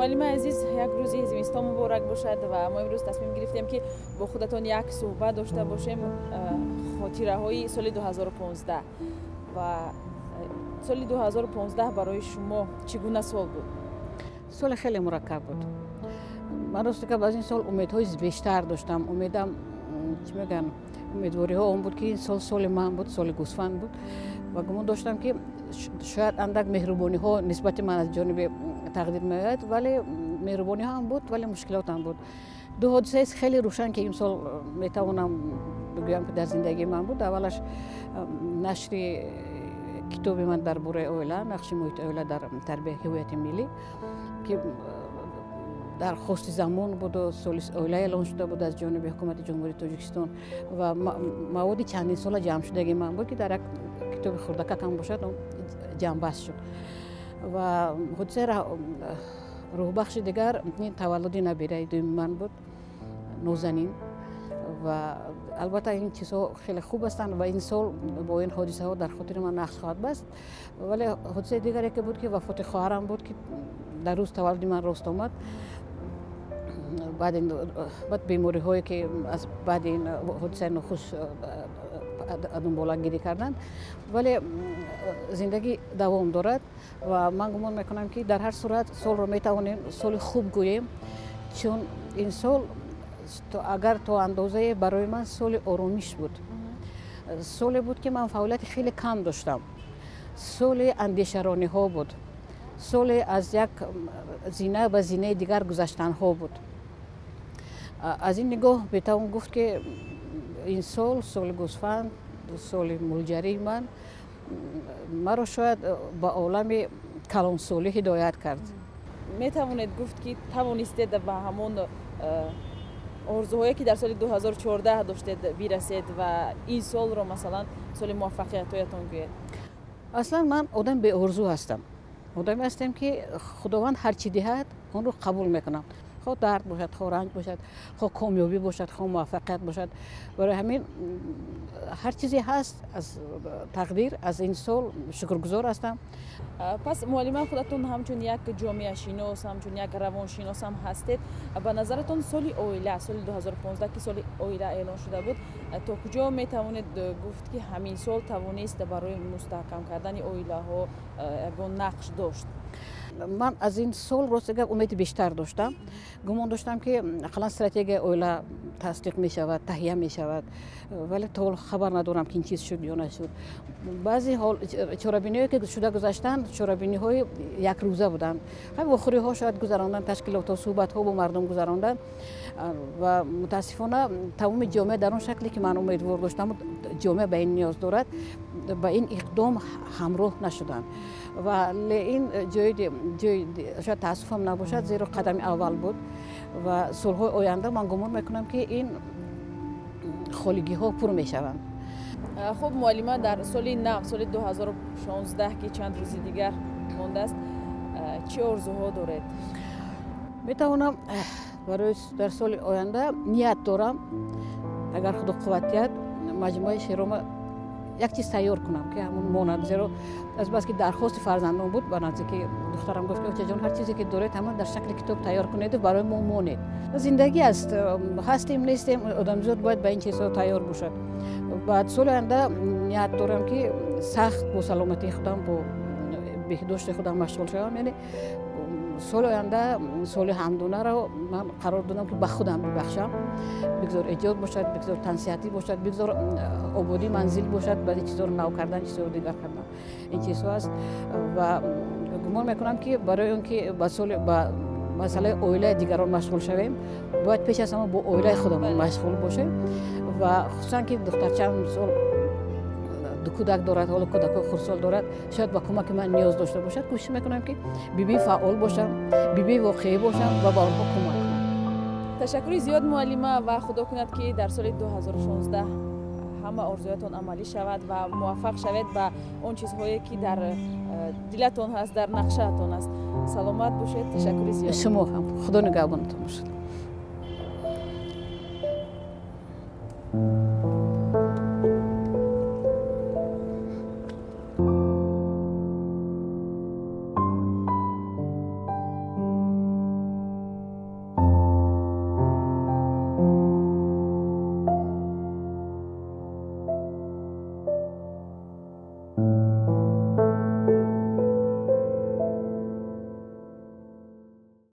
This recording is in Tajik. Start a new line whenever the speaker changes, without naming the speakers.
Муаллимаи азиз, як рӯзи зимистон муборак бошад ва мо имрӯз тасмим гирифтем, ки бо худатон як суҳбат дошта бошем, хотираҳои соли 2015 ва соли 2015 барои шумо чӣ гуна сол буд?
Соли хеле мураккаб буд. Ман, рости гап, аз ин сол умедҳои бештар доштам. Умедам, чӣ мегӯянд, умедвориҳо он буд, ки ин сол соли ман буд, соли гӯсфанд буд ва гумон доштам, ки шояд андак меҳрубониҳо нисбати ман аз ҷониби тақдир меояд, вале меҳрубониҳо ҳам буд, вале мушкилот ҳам буд. Ду ҳодисаи хеле рӯшан, ки имсол метавонам бигӯям, ки дар зиндагии ман буд. Аввалаш нашри китоби ман дар бораи оила, нақши муҳити оила дар тарбияи ҳувияти миллӣ, ки дар хости замон буду соли оила эълон шуда буд аз ҷониби ҳукумати Ҷумҳурии Тоҷикистон ва маводи чандинсола ҷамъшудагии ман буд, ки дар як китоби хурдакакам бошад, ҷамъбаст шуд. Ва ҳодисаи рӯҳбахши дигар ин таваллуди набираи дуюми ман буд, Нозанин. Ва албатта ин чизҳо хеле хуб ҳастанд ва ин сол бо ин ҳодисаҳо дар хотири ман нақш хоҳад баст. Вале ҳодисаи дигаре ки буд, ки вафоти хоҳарам буд, ки дар рӯз таваллуди ман рост омад. Баъд бемориҳое, ки аз баъди ин ҳодисаи нохуш дунболагирӣ карданд. Вале зиндагӣ давом дорад ва ман гумон мекунам, ки дар ҳар сурат солро метавонем соли хуб гӯем, чун ин сол агар то андозае барои ман соли оромиш буд, соле буд, ки ман фаъолияти хеле кам доштам, соли андешарониҳо буд, соли аз як зина ба зинаи дигар гузаштанҳо буд. Аз ин нигоҳ метавон гуфт, ки ин сол, соли гӯсфанд, соли мулҷарии ман, маро шояд ба олами калонсолӣ ҳидоят кард.
Метавонед гуфт, ки тавонистед ба ҳамон орзуҳое, ки дар соли 2014 доштед, бирасед ва ин солро, масалан, соли муваффақиятҳоятон гӯед?
Аслан ман одам беорзу ҳастам, одаме ҳастем, ки Худованд ҳар чӣ диҳад, онро қабул мекунам, хоҳ дард бошад, хоҳ ранҷ бошад, хоҳ комёбӣ бошад, хоҳ муваффақият бошад. Барои ҳамин ҳар чизе ҳаст аз тақдир, аз ин сол шукргузор ҳастам.
Пас, муаллима, худатон ҳамчун як ҷомеашинос, ҳамчун як равоншинос ҳам ҳастед, ба назаратон соли оила, соли 2015, ки соли оила эълон шуда буд, то куҷо метавонед гуфт, ки ҳамин сол тавонист барои мустаҳкам кардани оилаҳо ягон нақш дошт?
Ман аз ин сол, рости гап, умеди бештар доштам. Гумон доштам, ки ақаллан стратегияи оила тасдиқ мешавад, таҳия мешавад, вале то ҳол хабар надорам, ки ин чиз шуд ё нашуд. Баъзе чорабиниҳое, ки шуда гузаштанд, чорабиниҳои якрӯза буданд. Вохӯриҳо шояд гузаронданд ташкилотҳо, суҳбатҳо бо мардум гузаронданд ва мутаассифона тамоми ҷомеа дар он шакле, ки ман умедвор доштам, ҷомеа ба ин ниёз дорад, ба ин иқдом ҳамроҳ нашуданд. Вале ин ҷои шояд таассуфам набошад, зеро қадами аввал буд ва солҳои оянда ман гумон мекунам, ки ин холигиҳо пур мешаванд.
Хуб, муаллима, дар соли нав, соли 2016, ки чанд рӯзи дигар мондааст, чӣ орзуҳо доред?
Метавонам барои дар соли оянда ният дорам, агар Худо қувват диҳад, маҷмӯаи шеърома як чиз тайёр кунам, ки ҳамон монад, зеро азбаски дархости фарзандон буд. Ба наздики духтарам гуфт, ки очаҷон, ҳар чизе ки доред, ҳамон дар шакли китоб тайёр кунеду барои мо монед. Зиндагӣ аст, ҳастем, нестем, одамзод бояд ба ин чизҳо тайёр бошад. Баъд соли оянда ният дорам, ки сахт бо саломатии худам, бо беҳдошти худам машғул шавам. Яъне соли оянда, соли ҳамдонаро ман қарор додам, ки ба худам бибахшам. Бигзор эҷод бошад, бигзор тансиҳатӣ бошад, бигзор ободии манзил бошад, баъди чизҳоро нав кардан, чизҳоро дигар кардан, ин чизҳо аст. Ва гумон мекунам, ки барои он ки ба соли ба масъалаи оилаи дигарон машғул шавем, бояд пеш аз ҳама бо оилаи худамон машғул бошем. Ва хусусан ки духтарчаам мисол ду кӯдак дорад, ҳоло кӯдакҳои хурдсол дорад, шояд ба кӯмаки ман ниёз дошта бошад. Кӯшиш мекунам, ки бибии фаъол бошам, бибии воқеӣ бошам ва ба онҳо кӯмак кунам.
Ташаккури зиёд, муаллима, ва Худо кунад, ки дар соли 2016 ҳама орзуятон амалӣ шавад ва муваффақ шавед ба он чизҳое, ки дар дилатон ҳаст, дар нақшаатон аст. Саломат бошед, ташаккури зиёд.
Шумо ҳам, Худо нигаҳбонатон бошад.